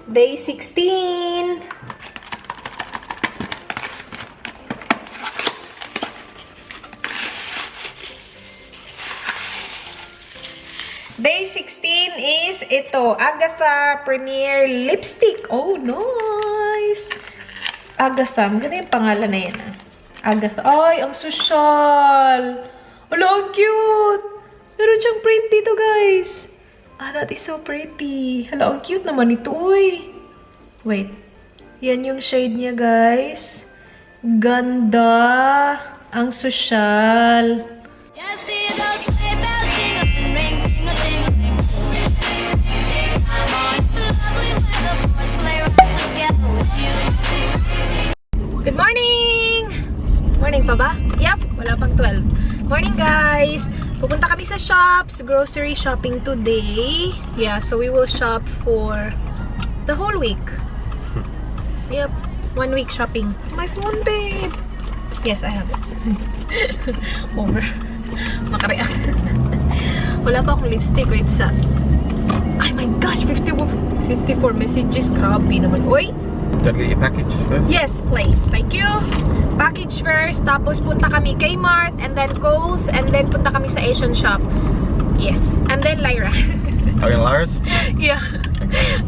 Day 16. Day 16 is ito, Agatha Premier Lipstick. Oh, nice! Agatha. Maganda yung pangalan na yan, ah. Agatha. Ay, ang social! Wala, ang cute! Meron siyang print dito, guys. Ah, that is so pretty. Hala, ang cute naman ito, uy. Wait. Yan yung shade niya, guys. Ganda. Ang social. Good morning! Morning pa ba? Yep, wala pang 12. Morning, guys! Pupunta kami sa shops, grocery shopping today. Yeah, so we will shop for the whole week. Yep, 1 week shopping. My phone, babe! Yes, I have it. Over. Makareact. Wala pa akong lipstick. Wait, sa... Oh my gosh, 54 messages. Grabe naman. Uy! Gotta get your package first? Yes, please. Thank you. Package first, tapos punta kami Kmart, and then Kohl's, and then punta kami sa Asian shop. Yes. And then Lyra. Are you in Lyra's? Yeah.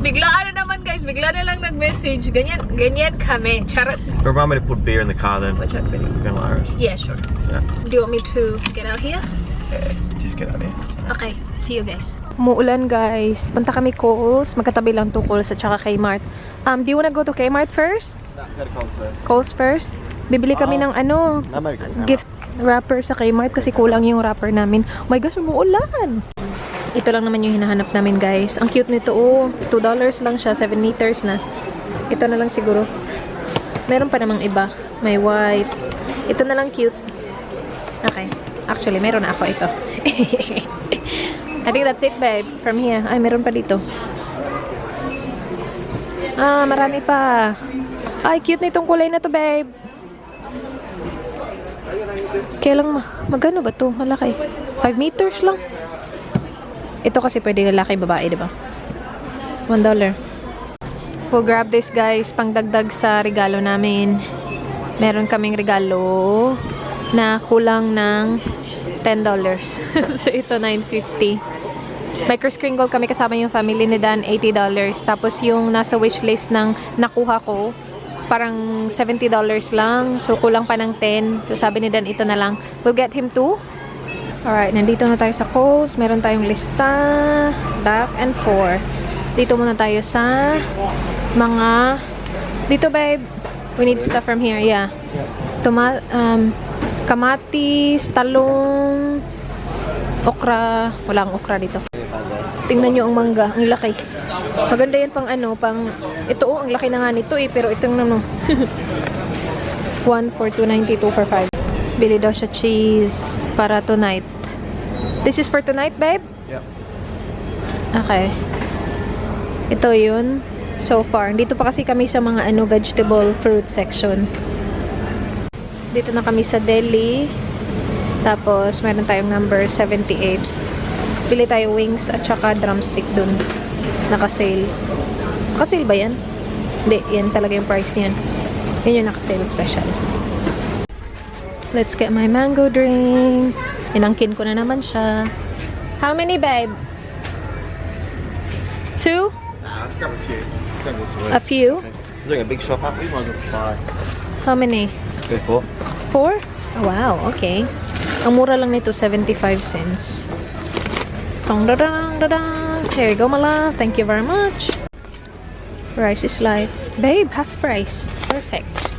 Biglaan na naman, guys. Bigla na lang nag-message. Ganyan kami. Charot. Remind me to put beer in the car then. Watch out for this. Go to Lyra's. Yeah, sure. Yeah. Do you want me to get out here? Yeah, just get out here. Okay. See you guys. Umuulan, guys. Punta kami Kohl's. Magkatabi lang to Kohl's at saka Kmart. Do you wanna go to Kmart first? Go to Coles first. Kohl's first? Bibili kami ng ano, gift wrapper sa Kmart kasi kulang yung wrapper namin. Oh my gosh, umuulan! Ito lang naman yung hinahanap namin, guys. Ang cute nito, oh. $2 lang siya. 7 meters na. Ito na lang siguro. Meron pa namang iba. May white. Ito na lang cute. Okay. Actually, meron na ako ito. I think that's it, babe. From here. Ay, meron pa dito. Ah, marami pa. Ay, cute na itong kulay na to, babe. Kaya lang, magano ba to? Malaki. 5 meters lang. Ito kasi pwede lalaki, babae, diba? $1. We'll grab this, guys. Pangdagdag sa regalo namin. Meron kaming regalo na kulang ng $10. So, ito, $9.50. Micro-scringle kami kasama yung family ni Dan, $80. Tapos, yung nasa wishlist ng nakuha ko, parang $70 lang. So, kulang pa ng 10. So, sabi ni Dan, ito na lang. We'll get him 2. Alright, nandito na tayo sa Kohl's. Meron tayong lista. Back and forth. Dito muna tayo sa mga... Dito, babe. We need stuff from here. Yeah. Kamatis, talong, okra. Wala akong okra dito. Tingnan nyo ang mangga. Ang laki. Maganda yan pang ano, pang... Ito, oh, ang laki na nga nito eh. Pero itong ano. 1 for 2.90, 2 for 5. Bili daw siya cheese para tonight. This is for tonight, babe? Yep. Okay. Ito yun. So far. Dito pa kasi kami sa mga ano, vegetable fruit section. Dito na kami sa deli. Tapos, meron tayong number 78. Pili tayo wings at saka drumstick dun. Naka-sale. Naka-sale ba yan? Hindi, yan talaga yung price niyan. Yun yung naka-sale special. Let's get my mango drink. Inangkin ko na naman siya. How many, babe? 2? Nah, I've got a few. Send this away. A few? Doing a big shop up. We might as well buy. How many? Go for 4? Oh, wow, okay. Ang mura lang nito, 75 cents. Here you go, my love. Thank you very much. Rice is life. Babe, half price. Perfect.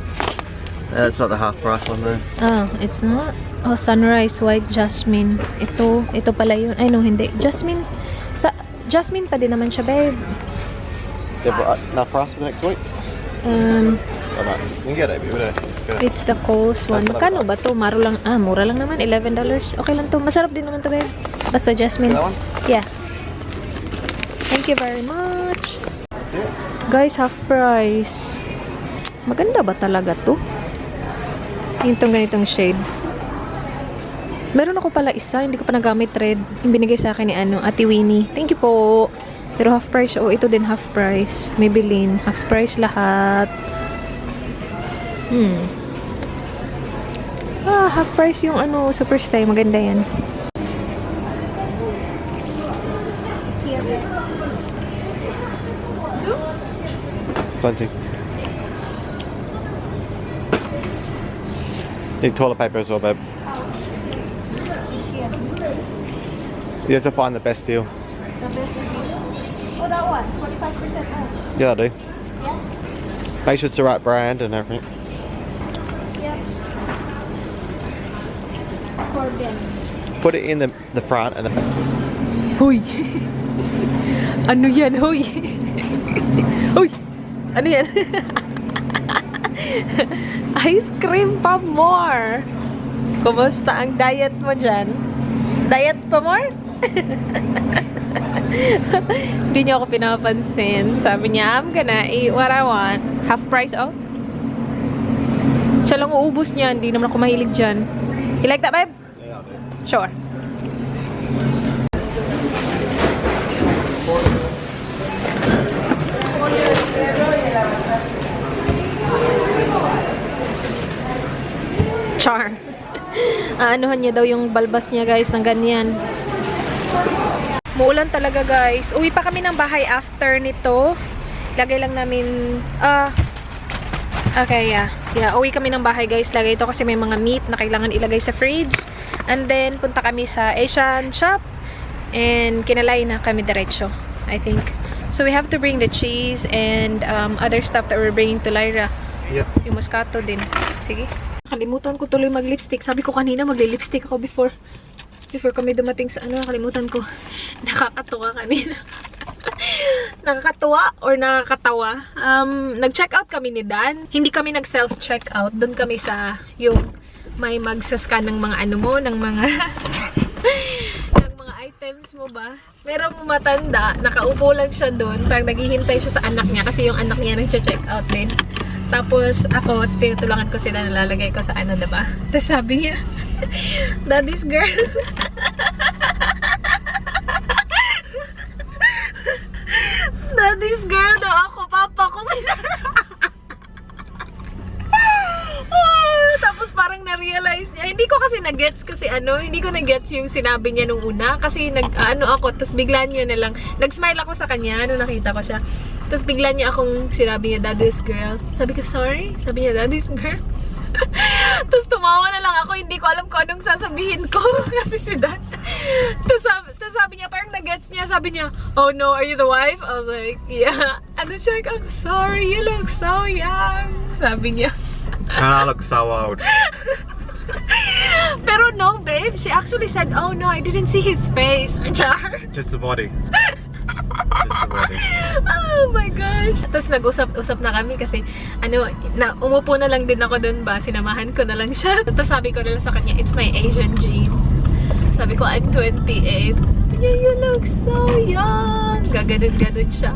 It's not the half price one though. Oh, it's not? Oh, sunrise, white jasmine. Ito pala yun. Ay, no, hindi. Jasmine. Jasmine pa din naman siya, babe. Yeah, but enough price for the next week? Oh, no. You can get it, but It's the Kohl's one. Magkano ba to? Mura lang naman. $11. Okay lang to. Masarap din naman to, babe. Basta jasmine. That one? Yeah. Thank you very much. Guys, half price. Maganda ba talaga to? Itong ganitong shade. Meron ako pala isa. Hindi ko pa nagamit red. Yung binigay sa akin ni Ate Winnie. Thank you po. Pero half price. Oh, ito din half price. Maybelline. Half price lahat. Half price yung ano, Superstay. Maganda yan. Plenty. Need toilet paper as well, babe. You have to find the best deal. The best deal? Oh, that one. 25% off. Yeah, I do. Yeah? Make sure it's the right brand and everything. Yeah. Sorbet. Put it in the front and the back. Hoy! Ano yan, hoy? Hoy! Ano yan? Ice cream pa more! Kumusta ang diet mo dyan? Diet pa more? Hindi niyo ako pinapansin. Sabi niya, I'm gonna eat what I want. Half price off? Siya lang uubos niya. Hindi naman ako mahilig dyan. You like that, babe? Yeah, I do. Sure. Char. Aanuhan niya daw yung balbas niya, guys, ng ganyan. Muulan talaga, guys. Uwi pa kami ng bahay after nito. Lagay lang namin okay, yeah. Yeah, uwi kami ng bahay, guys. Lagay ito kasi may mga meat na kailangan ilagay sa fridge. And then punta kami sa Asian shop and kinalay na kami diretso, I think. So we have to bring the cheese and other stuff that we're bringing to Lyra. Yep. Yung Moscato din. Sige. Kalimutan ko tuloy mag-lipstick. Sabi ko kanina magli-lipstick ako before kami dumating sa ano. Kalimutan ko. Nakakatuwa kanina. Nakakatuwa or nakakatawa. Nag-check out kami ni Dan. Hindi kami nag-self-check out. Doon kami sa yung may magsascan ng mga ano mo, ng mga ng mga items mo ba. Merong matanda, nakaupo lang siya doon. Parang naghihintay siya sa anak niya kasi yung anak niya nag-check out din. Tapos ako, tinutulungan ko sila, nalalagay ko sa ano, diba? Tapos sabi niya, Daddy's girl. Daddy's girl na ako, papa ko. Tapos parang na-realize niya. Hindi ko kasi na-gets kasi ano, hindi ko na-gets yung sinabi niya nung una. Kasi nag-ano ako, tapos bigla niya na lang, nag-smile ako sa kanya nung nakita ko siya. Tapos bigla niya akong sinabi niya, Daddy's girl. Sabi ko, sorry? Sabi niya, Daddy's girl. Tapos tumawa na lang ako, hindi ko alam kung anong sasabihin ko. Kasi si Dad. Tapos sabi niya, parang nag-gets niya. Sabi niya, oh no, are you the wife? I was like, yeah. And then she's like, I'm sorry, you look so young. Sabi niya. And I look so old. Pero no, babe. She actually said, oh no, I didn't see his face. Char. Just the body. Just the body. Oh my gosh. Tapos nag-usap-usap na kami kasi ano, umupo na lang din ako dun ba, sinamahan ko na lang siya. Tapos sabi ko na lang sa kanya, it's my Asian genes. Sabi ko, I'm 28. Sabi niya, you look so young. Gaganon-ganon siya.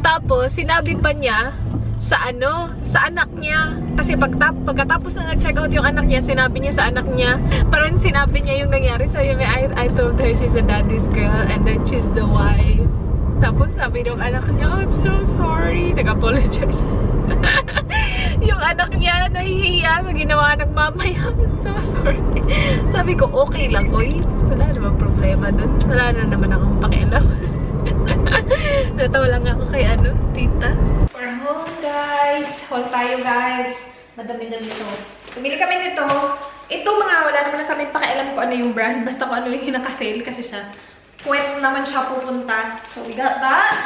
Tapos, sinabi pa niya sa ano, sa anak niya. Kasi pagkatapos na nag-check out yung anak niya, sinabi niya sa anak niya, parang sinabi niya yung nangyari sa'yo. I told her she's a daddy's girl and then she's the wife. Tapos sabi ng anak niya, I'm so sorry. Nag-apologize. Yung anak niya nahihiya sa ginawa ng mama niya. I'm so sorry. Sabi ko, okay lang. Uy, wala namang problema dun. Wala na naman akong pakialam. Natawa lang ako kay ano, tita. We're home, guys. Haul tayo, guys. Madami-dami ito. Pumili kami nito. Ito mga, wala naman kami pakialam kung ano yung brand. Basta kung ano lang yung nakasale kasi sa puwet naman siya pupunta. So, we got that.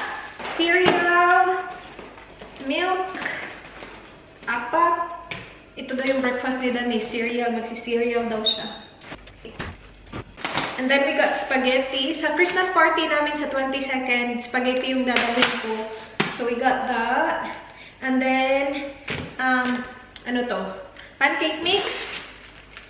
Cereal. Milk. Apat. Ito daw yung breakfast ni Dan. Cereal. Magsi-cereal daw siya. And then we got spaghetti. Sa Christmas party namin sa 22nd, spaghetti yung dadalhin ko. So, we got that. And then, ano to? Pancake mix.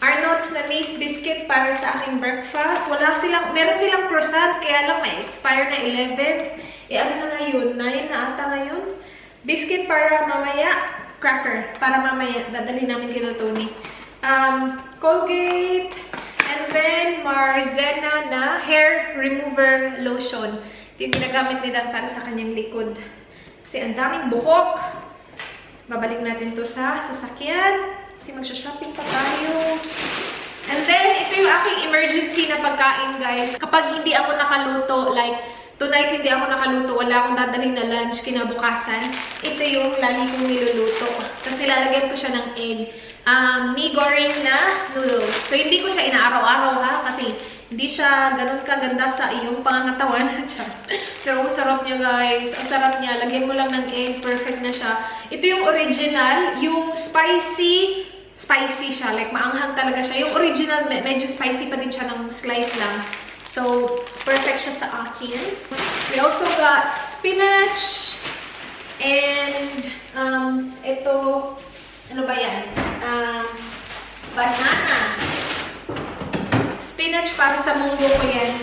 Arnott's na Mace biscuit para sa aking breakfast. Meron silang croissant, kaya lang may expire na 11. Ano na ngayon? 9 na ata ngayon. Biscuit para mamaya. Cracker para mamaya. Dadali namin kina Tony. Colgate. And then Marzena na hair remover lotion. Ito yung ginagamit ni Dan para sa kanyang likod. Kasi ang daming buhok. Babalik natin to sa sasakyan. Kasi magsha-shopping pa tayo. And then, ito yung aking emergency na pagkain, guys. Kapag hindi ako nakaluto, like, tonight hindi ako nakaluto, wala akong dadalhin na lunch kinabukasan, ito yung lagi kong niluluto. Kasi lalagyan ko siya ng egg. Mee goreng na noodles. So, hindi ko siya inaaraw-araw, ha? Kasi hindi siya ganun kaganda sa iyong pangangatawan. Pero ang sarap niya, guys. Ang sarap niya. Lagyan mo lang ng egg. Perfect na siya. Ito yung original. Yung spicy siya. Like, maanghang talaga siya. Yung original, medyo spicy pa din siya ng slight lang. So, perfect siya sa akin. We also got spinach. And, ito, ano ba yan? Banana. Spinach para sa munggo ko yan.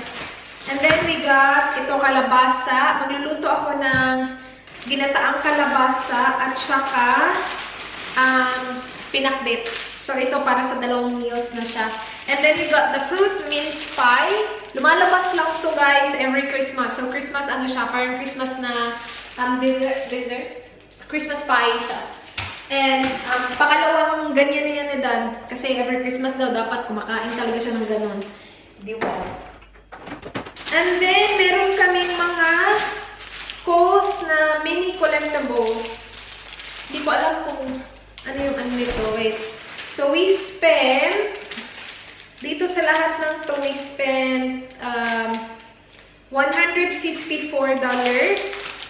And then we got ito kalabasa. Magluluto ako ng ginataang kalabasa at saka pinakbit. So ito para sa dalawang meals na siya. And then we got the fruit mince pie. Lumalabas lang to, guys, every Christmas. So Christmas ano siya, parang Christmas na dessert. Christmas pie siya. And pangalawang ganyan na yan ni Dan. Kasi every Christmas daw dapat kumakain talaga siya ng ganun. Di ba? And then, meron kaming mga Kohl's na mini collectibles. Hindi ko alam kung ano yung ano nito. Wait. So, we spent, dito sa lahat ng to, we spent $154.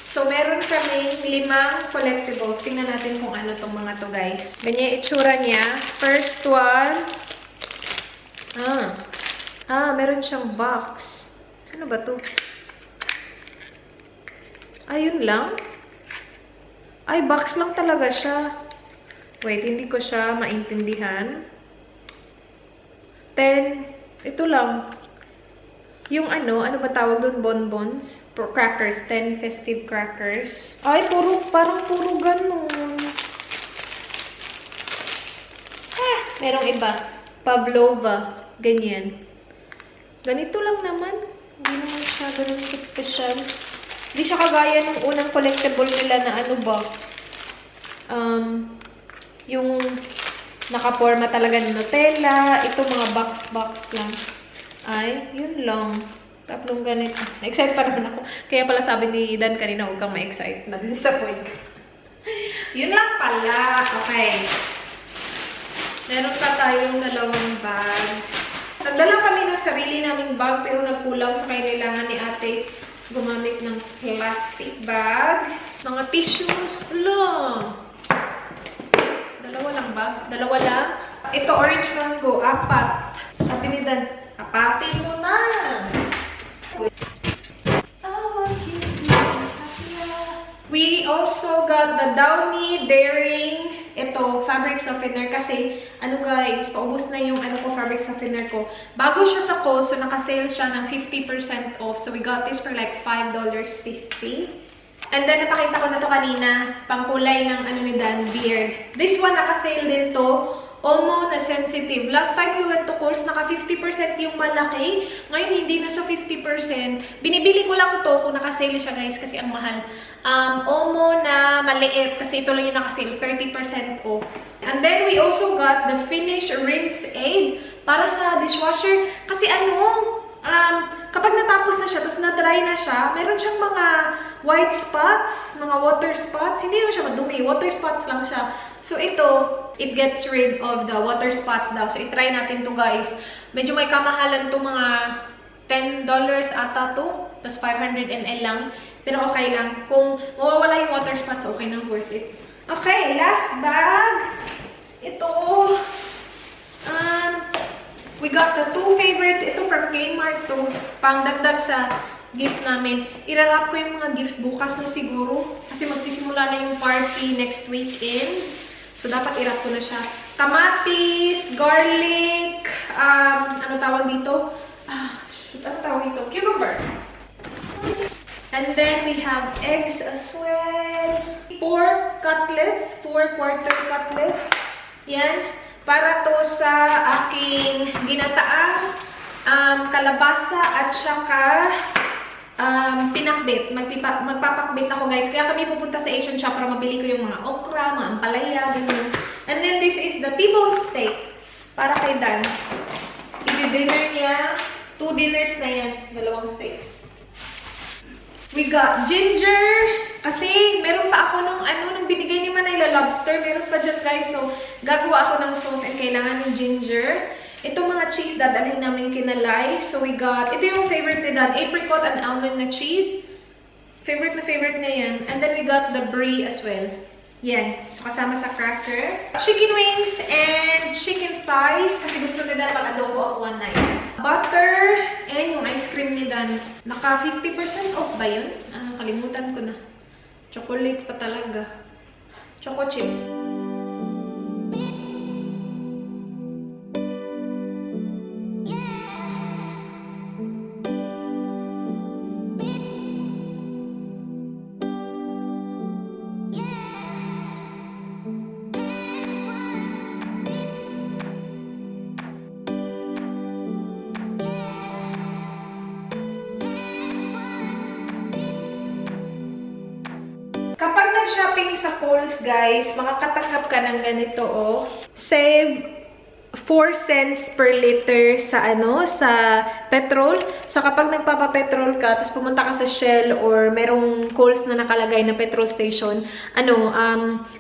So, meron kaming 5 collectibles. Tingnan natin kung ano tong mga to, guys. Ganyan itsura niya. First one. Meron siyang box. Ano ba to? Ayun lang. Ay, box lang talaga siya. Wait, hindi ko siya maintindihan. 10. Ito lang. Yung ano ba tawag doon? Bonbons? Crackers. 10 festive crackers. Ay, parang puro ganun. Merong iba. Pavlova. Ganyan. Ganito lang naman. Hindi naman siya ganun ka-special. Hindi siya kagaya ng unang collectible nila na ano ba? Yung nakaporma talaga ng Nutella. Ito mga box lang. Ay, yun lang. Tatlong ganito. Na-excite pa naman ako. Kaya pala sabi ni Dan kanina, huwag kang ma-excite. Na-disappoint ka. Yun lang pala. Okay. Meron pa tayong 2 bags. Nagdala kami ng sarili naming bag, pero nagkulang sa kailangan ni ate gumamit ng plastic bag. Mga tissues. Ala! 2 lang ba? 2 lang? Ito, orange mango. 4. Sabi ni Dan, apatin mo na! We also got the Downy Daring, ito, fabric softener. Kasi, ano guys, paubos na yung fabric softener ko. Bago siya sa Kohl's, so naka-sale siya ng 50% off. So, we got this for like $5.50. And then, napakita ko na to kanina, pangkulay ng ni Dan, beard. This one, naka-sale din to. Omo na sensitive. Last time we went to Kohl's, naka 50% yung malaki. Ngayon, hindi na siya 50%. Binibili ko lang to kung naka-sale siya, guys, kasi ang mahal. Omo na maliit, kasi ito lang yung naka-sale, 30% off. And then, we also got the Finish Rinse Aid para sa dishwasher. Kasi kapag natapos na siya, tapos na-dry na siya, meron siyang mga white spots, mga water spots. Hindi naman siya madumi, water spots lang siya. So, ito, it gets rid of the water spots daw. So, itry natin to, guys. Medyo may kamahalan to, mga $10 ata to. Tapos 500 ml lang. Pero okay lang. Kung mawawala yung water spots, okay na, worth it. Okay, last bag. Ito. We got the 2 favorites. Ito from Kmart to. Pangdagdag sa gift namin. Irarap ko yung mga gift bukas na siguro. Kasi magsisimula na yung party next weekend. So, dapat irap ko na siya. Kamatis, garlic, ano tawag dito? Ano tawag dito? Cucumber. And then, we have eggs as well. 4 cutlets, 4-quarter cutlets. Yan. Para to sa aking ginataang kalabasa at saka pinakbit. Magpapakbit ako, guys. Kaya kami pupunta sa Asian shop para mabili ko yung mga okra, mga ampalaya, ganyan. And then this is the T-bone steak. Para kay Dan. I-dinner niya. 2 dinners na yan. 2 steaks. We got ginger. Kasi meron pa ako nung binigay ni Manila lobster. Meron pa dyan, guys. So, gagawa ako ng sauce and kailangan ng ginger. Itong mga cheese dadalhin namin kinalay. So, we got, ito yung favorite ni Dan, apricot and almond na cheese. Favorite na favorite niya yan. And then we got the brie as well. Yan. So, kasama sa cracker. Chicken wings and chicken thighs. Kasi gusto ni Dan mag-adobo ako one night. Butter and yung ice cream ni Dan. Naka 50% off ba yun? Kalimutan ko na. Chocolate pa talaga. Choco chip. Kapag nag-shopping sa Kohl's, guys, makakatanggap ka ng ganito, oh. Save 4 cents per liter sa sa petrol. So, kapag nagpapa-petrol ka, tapos pumunta ka sa Shell or merong Kohl's na nakalagay na petrol station,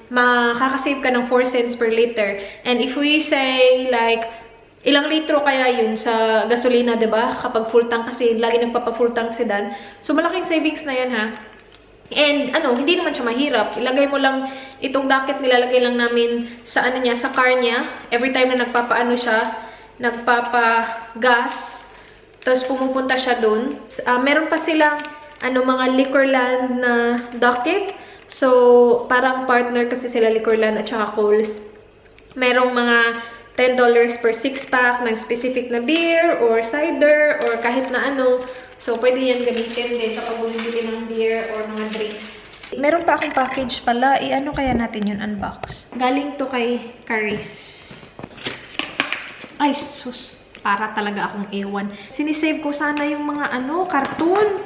makakasave ka ng 4 cents per liter. And if we say, like, ilang litro kaya yun sa gasolina, diba? Kapag full tank kasi, lagi nagpapa-full tank si Dan. So, malaking savings na yan, ha? And hindi naman siya mahirap. Ilagay mo lang itong docket, nilalagay lang namin sa sa car niya. Every time na nagpapa-gas, tapos pumupunta siya dun. Meron pa silang mga Liquorland na docket. So, parang partner kasi sila Liquorland at saka Kohl's. Merong mga $10 per 6-pack ng specific na beer or cider or kahit na So, pwede yan gamitin din kapag bumibili ng beer or mga drinks. Meron pa akong package pala. Kaya natin yun unbox? Galing to kay Caris. Ay, sus. Para talaga akong ewan. Sinisave ko sana yung mga cartoon.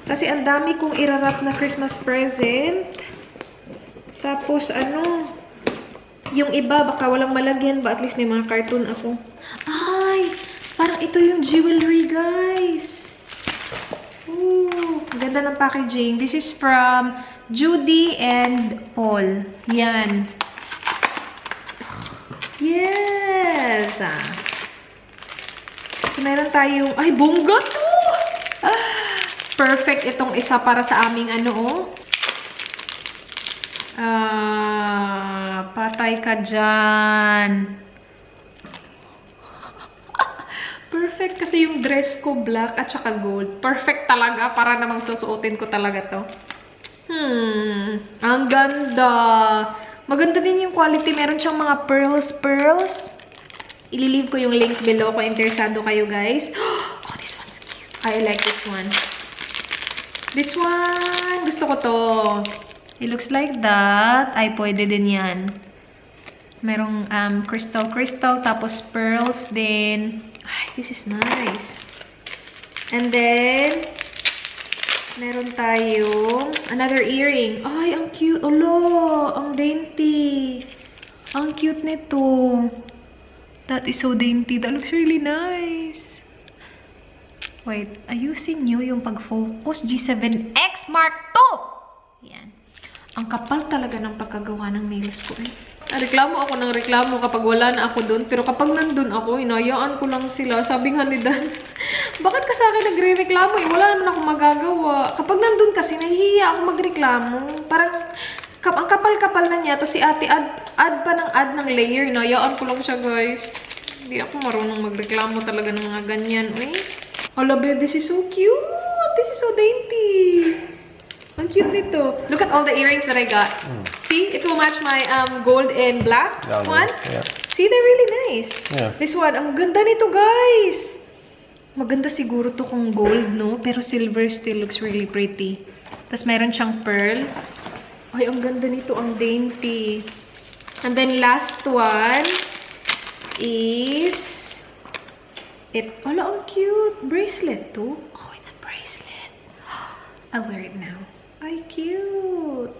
Kasi ang dami kong irarap na Christmas present. Tapos, yung iba, baka walang malagyan ba? At least may mga cartoon ako. Ay, parang ito yung jewelry, guys. Ooh, ganda ng packaging. This is from Judy and Paul. Yan. Yes! So, meron tayong... Ay, bongga to! Perfect itong isa para sa aming patay ka dyan. Perfect kasi yung dress ko black at saka gold. Perfect talaga para namang susuotin ko talaga to. Ang ganda. Maganda din yung quality. Meron siyang mga pearls. Ililive ko yung link below kung interesado kayo, guys. Oh, this one's cute. I like this one. This one, gusto ko to. It looks like that. Ay, pwede din yan. Merong crystal, tapos pearls din. Ay, this is nice. And then, meron tayong another earring. Ay, ang cute. Olo, ang dainty. Ang cute nito. That is so dainty. That looks really nice. Wait, ayusin nyo yung pag-focus. G7X Mark II! Yan. Ang kapal talaga ng pagkagawa ng nails ko eh. Reklamo ako ng reklamo kapag wala na ako doon. Pero kapag nandun ako, hinayaan ko lang sila. Sabi nga ni Dan, bakit ka sa akin nagre-reklamo? Wala naman ako magagawa. Kapag nandun kasi, nahihiya ako magreklamo. Parang, ang kapal-kapal na niya. Tapos si ate, add pa ng add ng layer. Hinayaan ko lang siya, guys. Hindi ako marunong magreklamo talaga ng mga ganyan. Hala, babe, this is so cute. This is so dainty. Ang cute nito. Look at all the earrings that I got. See, it will match my gold and black one. Yeah. See, they're really nice. Yeah. This one, ang ganda nito, guys. Maganda siguro to kung gold, no? Pero silver still looks really pretty. Tapos meron siyang pearl. Ay, ang ganda nito, ang dainty. And then last one is hala, ang cute. Bracelet to. Oh, it's a bracelet. I'll wear it now. Ay, cute!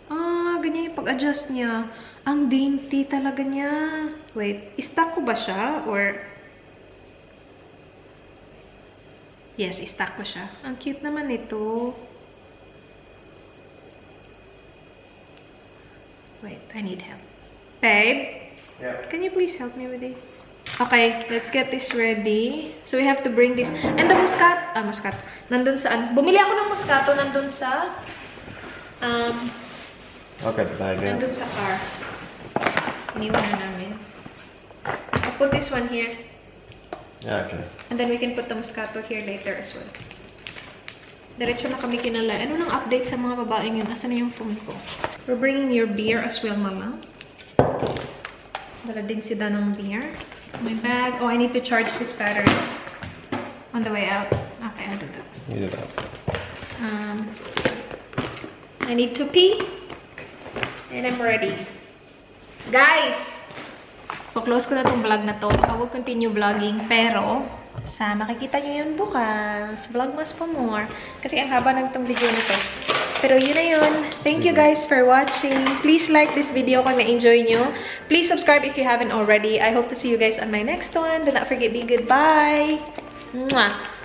Ah, ganyan yung pag-adjust niya. Ang dainty talaga niya. Wait, i-stack ko ba siya? Or... Yes, i-stack ko siya. Ang cute naman ito. Wait, I need help. Babe? Yeah. Can you please help me with this? Okay, let's get this ready. So we have to bring this. And the muscat. Nandun saan? Bumili ako ng muscato. Nandun sa... Okay, the bag. Yeah. Nandun sa car. Iniwan na namin. I'll put this one here. Yeah. Okay. And then we can put the muscato here later as well. Diretso na kami kinala. Ano nang update sa mga babaeng yun? Asan na yung phone ko? We're bringing your beer as well, Mama. Dala din si Dan ng beer. My bag. Oh, I need to charge this battery on the way out. Okay, I'll do that. You do that. I need to pee. And I'm ready. Guys! So-close ko na tong vlog na to. I will continue vlogging. Pero, makikita nyo yun bukas. Vlogmas pa more. Kasi ang haba ng tong video na to. Pero yun na yun. Thank you guys for watching. Please like this video kung na-enjoy nyo. Please subscribe if you haven't already. I hope to see you guys on my next one. Do not forget, be good. Bye! Mwah!